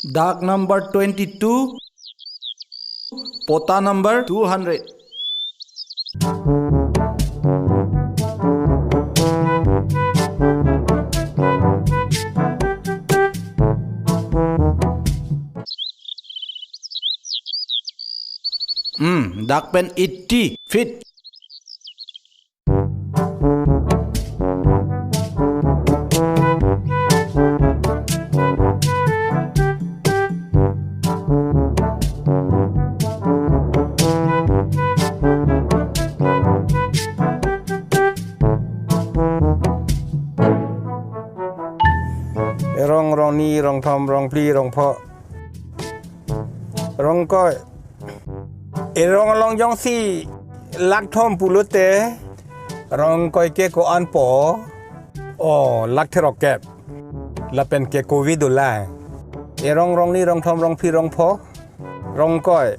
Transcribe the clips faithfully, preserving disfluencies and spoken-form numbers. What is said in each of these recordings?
Dak number twenty-two, pota number two hundred. Hmm, dak pen eighty feet. Rong, rongni, rongthom, rongphli, rongpho, rongkoi. Erong along jongsi lakh thom pulote, rongkoi ke ko-an po? O, lakh therok kep. Lapen ke covid dolang. Erong, rongni, rongthom, rongphli, rongpho, rongkoi.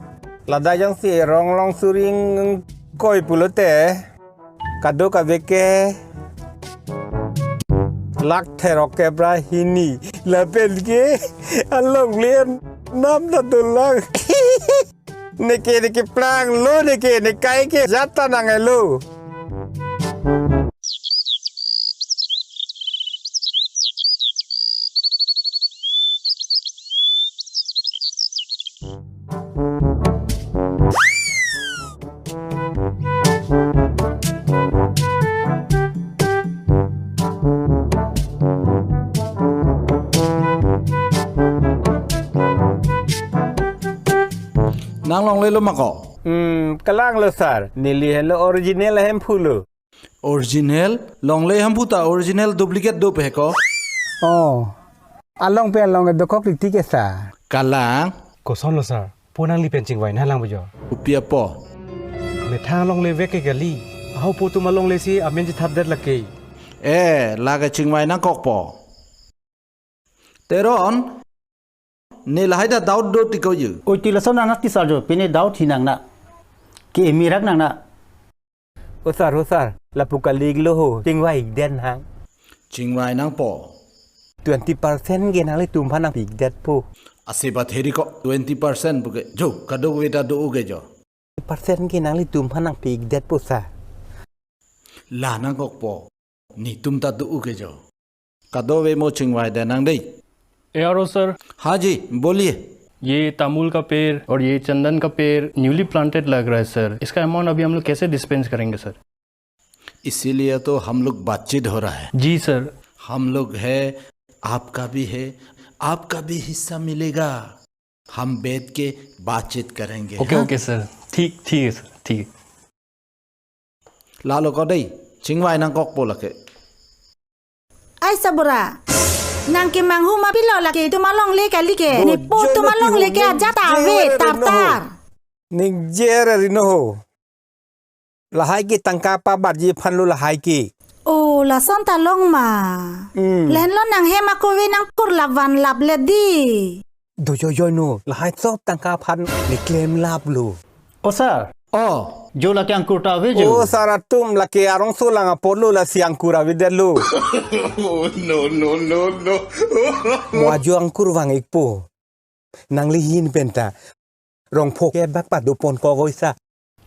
Ladak jongsi erong along suri ingkoi pulote, kadokave ke lakh therok kep ra hini. Lapen ke alongle nam ta dolang. Neke, neke plang lo, neke, ne kai ke jat ta nang-elo. Nang longle lo ma ko? Hmm, kalang lo sir. Neli henlo original ahemphu lo. Original? Longle ahemphu ta original duplicate dope he ko? Oh. Along pen along dokok riti ke sir. Kalang. Koson lo sir? Po nangli pen chingvai nanglang bojo. Kopi apot? Methang alongle vek ke kali. Ahokpo atum alongle si amen chethapdet lake. Eh, lake chingvai nangkokpo. Teron, ne lahai ta doubt do tiko ju. Oi, ti lason anak ti sir jo, pine doubt hi nang na. Ke emirak nang na. O sir, o sir, lapu kali-ik lo ho, chingvai-ik den hang. Chingvai nangpo. Twenty percent ke nanglitum aphan nangpi-ikdetpo. Ase batheri ko twenty percent puke. Jo, kadokave ta do-o ke jo. Percent ke nanglitum aphan nangpi-ikdetpo sir. La nangkokpo. Netum ta do-o ke jo. Kadokave mo chingvai den nang dei. A RO sir. हाँ जी, बोलिए। ये तामुल का पेड़ और ये चंदन का पेड़ न्यूली प्लांटेड लग रहा है सर, इसका अमाउंट अभी हम लोग कैसे डिस्पेंस करेंगे सर? इसीलिए तो हम लोग बातचीत हो रहा है। जी सर। हम लोग है, आपका भी है, आपका भी हिस्सा मिलेगा। हम बैठ के बातचीत करेंगे, ओके, हाँ? ओके सर, ठीक, ठीक है सर, ठीक है। Lalo ko dei, chingvai nangkokpo lake. Ai sabura, nang kemanghu ma pilo lake, atum alongle kali ke. Bo, ne po jo atum lo alongle ke tihum, ajat ning ave, jer tar no ho. Tar. Ning jer ri no ho. Lahai ke tangka pabatji aphan lo lahai ke. O, lason ta long ma. Hmm. Lahenlo nang hem akove nangkur lap vanlap le dei. Do jo jo no, lahai sob tangka aphan ne klemlap lo. O sir. O. Jo lake angkur ta ave jo. O sir atum, lake arongso lang apor lo, lasi angkur avedet lo. Oh, no, no, no, no. Mo ajo angkur vang-ikpo. Nangli ahin pen ta rongpho ke bak padoponkok oi sir.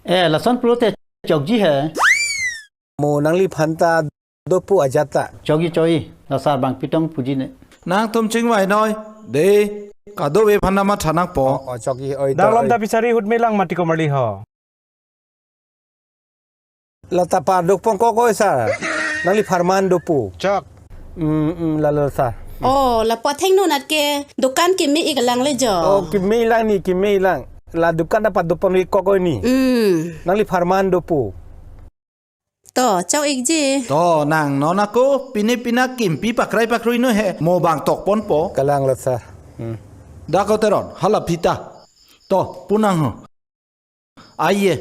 Eh, lason pulote chokji he. Mo nangliphan ta dopo ajat ta. Chokji chokji, la sir bang pitong puji ne. Nangtum chingvai noi, dei, kadokave aphan ta matha nangpo. O, o, chokji, oi to, Dang lom oi. Ta pisari hut melang mati ko marli ho. La ta padoponkok oi sir. Nangli pharman dopo. Chok. Hmm, hmm, lalo sir. O, lapu athengno nat ke dukan keme-ik lang le jo. O, keme-ik lang ni, keme-ik lang. La dukan ta padoponkok oi ni. Hmm. Nangli pharman dopo. To, chok-ikji. To, nang non ako, pine pina kimpi pakrai pakrui no he. Mo bang tokponpo. Kalang lo sir. Hmm. Dak ko Teron, hala phita. To, pu nang ho. आइए।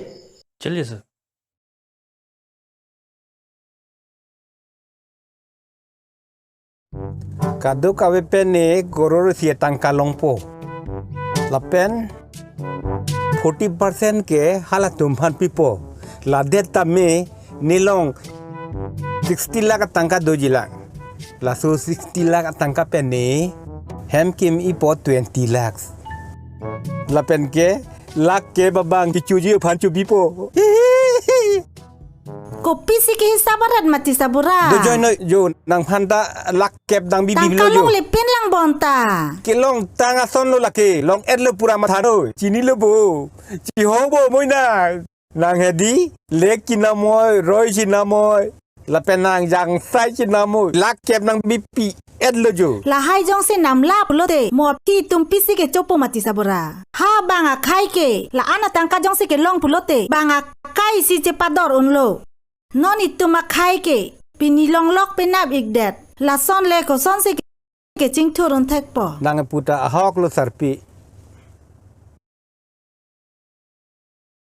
चलिए sir. Kadokave pen ne crore isi atangka longpo. Lapen forty percent ke halatum aphan pipo. Ladet tame ne along sixty lakh atangka doji lang. Laso sixty lakh atangka pen ne Hem kim-ipo twenty lakhs. Lapen ke lakh kep abang kechoji aphan chobipo. Kopisi kehisap arat mati sabura. Do join noi jo, nangphan ta lakh kep dang bibi Tangka lo jo. Longle pen lang bonta. Kelongtang ason lo lake, long-etlo pura matha noi. Chinilo bo. Chiho bo moina. Nang hedi, lek chinamoi, roi chinamoi. Lapen nang jangsai chinamoi. Lakh kep nang bipi-etlo jo. Lahai jongsi namlap pulote, mo aphi tum pisi kechopo mati sabura. Ha bang akhai ke, la-an atangka jongsi kelong pulote, bang akai si chepador unlo. Non itum akhai ke, pini longlok penap-ikdet. Lason le kosonsi kechingthur unthekpo. Nang puta ahoklo sarpi.